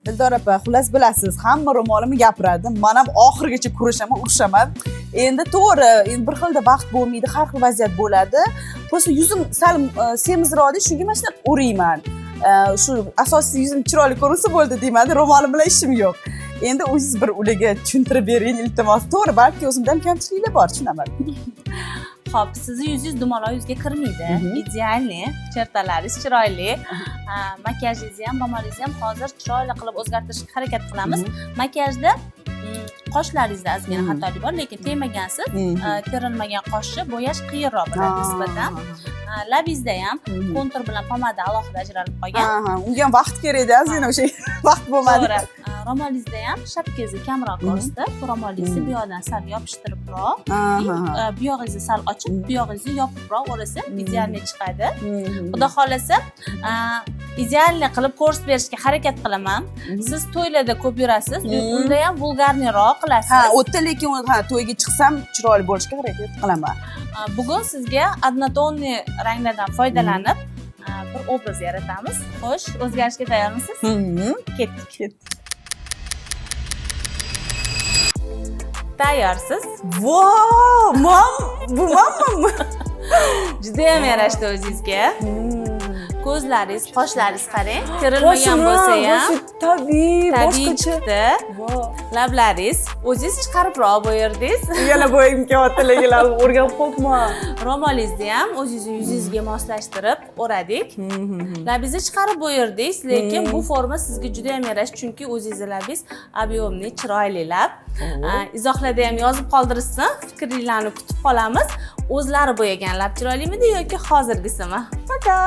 Dildor opa, xullas, bilasiz, hamma ro'molimni gapiradi. Man ham oxirigacha kurashaman, urushaman. Endi to'g'ri, endi bir xilda vaqt bo'lmaydi, har xil vaziyat bo'ladi. Просто yuzim sal semizroqda, shunga mana shunaqa o'rayman. Shu asosiysi yuzim chiroyli ko'rinsa bo'ldi deyman, ro'molim bilan ishim yo'q. Endi o'zingiz bir ularga tushuntirib bering, iltimos. To'g'ri, balki o'zimda ham kamchiliklar bor, tushunaman. Xo'p, sizni yuzingiz dumaloq yuzga kirmaydi. Идеальный, черта laringiz chiroyli. Ha, makiyajingizni ham, ro'molingizni ham hozir chiroyli qilib o'zgartirishga harakat qilamiz. Makiyajda qoshlaringizda ozgina xatolik bor, lekin tegmagansiz. Terilmagan qoshni bo'yash qiyinroq bo'ladi nisbatan. Ha, labingizda ham kontur bilan pomada alohida ajralib qolgan. Aha, unga ham vaqt kerakda, ozgina o'sha vaqt bo'lmadi. To'g'ri. Ro'molingizda ham shapkangizni kamroq ko'rsatib, ro'molingizni bu yoqdan sal yopishtiribroq, bu yog'ingizni sal ochib, bu yog'ingizni yopibroq o'rasa идеальный chiqadi. Xudo xohlasa, идеальный qilib ko'rsatib berishga harakat qilaman. Siz to'ylarda ko'p yurasiz, unda ham вульгарный roq qilasiz. Ha, u yerda lekin, ha, to'yga chiqsam, chiroyli bo'lishga harakat qilaman. Bugun sizga однотонный ranglardan foydalanib bir obraz yaratamiz. Xo'sh, o'zgarishga tayyormisiz? Mhm. Ketdik. Ketdik. Tayyorsiz? Vau, mam, bu manmanmi? Judayam yarashdi o'zingizga. Ko'zlaringiz, qoshlaringiz, qarang, terilmagan bo'lsa ham tabiiy, tabiiy boshqacha. chiqdi. Lablaringiz o'zingiz chiqaribroq bo'yardingiz. Yana bo'yagim kelyapti, lekin o'rganib qolibman. Ro'molingizni ham o'zingizni yuzingizga moslashtirib o'radik. Labingizni chiqarib bo'yardingiz, lekin bu forma sizga juda ham yarashdi, chunki o'zingizni labingiz объемный, chiroyli lab. Izohlarda ham yozib qoldirishsin, fikringlarni kutib qolamiz. O'zlari bo'yagan lab chiroylimidi yoki hozirgisimi? Пока.